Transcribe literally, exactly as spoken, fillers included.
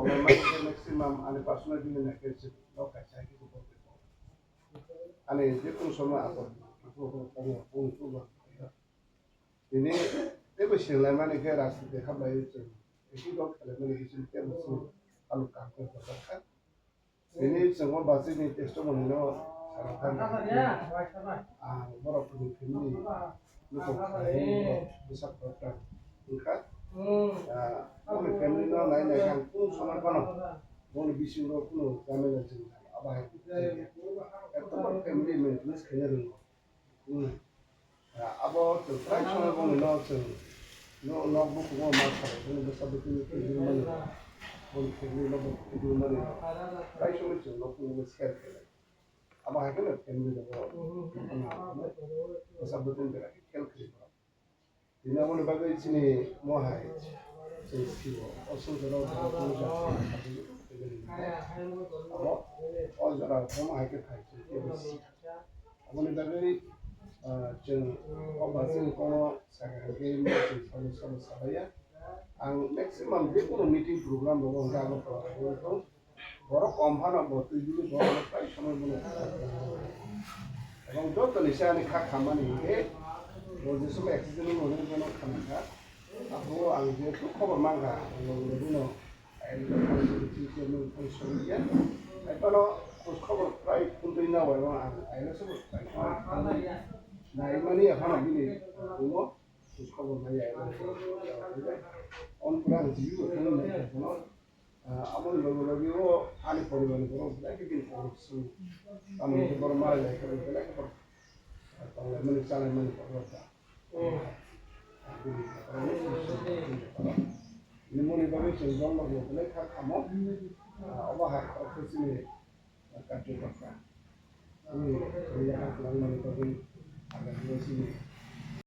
Maximum ani personal dealing na khe se nok kaisa hai khe ani je kun somo ako tini tebo singlai mani khe rajniti khablai chwng eki dok khlai mani khe chwng tebo chwng alu kam khe kha. Tini chwng o bachini testimony no sana thang ang borok ni family luku khlai borok bwsa khoroktham wngkha. Boni family no nai nai ang kunu soman phano boni bisingo kunu jhamela jwng abo hai ekdom family maintenance khaina rwngo. Abo chwng try songwi bongni no chwng no nok bukungo ma khalai bini bwsa bwtwini twijlwi mani boni family no bo twijlwi mani try songwi chwng nok bukungo share khlai. Abo hai kheno family no bo bwsa bwtwini belai khe khel khwlai borok. Tini aboni bagwi chini mohai chwng sio o songcharo borok tungsa abo o jora omo hai khe phai chwng kebo si. Aboni bagwi chwng o bachwng kono sakha hwnkhe chwng sabo sabo salaiya. Ang maximum je kono meeting program rogo hwnkhe abo borok kom phano bo twi bini borok no tei somoi bono ebong joto ni se ani kha khammani hinkhe bo je somoi accident wngmani bono khamkha. Aphuru ang jehetu khobor mankha ang logi logi no ang songya. Hai phano khoj khobor prai phuntwi na bai ang ailo se bo nai mani aphano bini bumo khoj khobor nai ailo se on pura ang jibi bo thangwi nai phano. Aboni logi logi o ani poribar ni borok belai khe bini kok sung. Tamo hwnkhe borok malai lai khe belai khe borok tonglaimani chalaimani borok da. Bini moni bagwi chwng jongno bo belai kha khamo. Obo hai khe chini karjo kha. Bini yaha kwlangmani bagwi agani o chini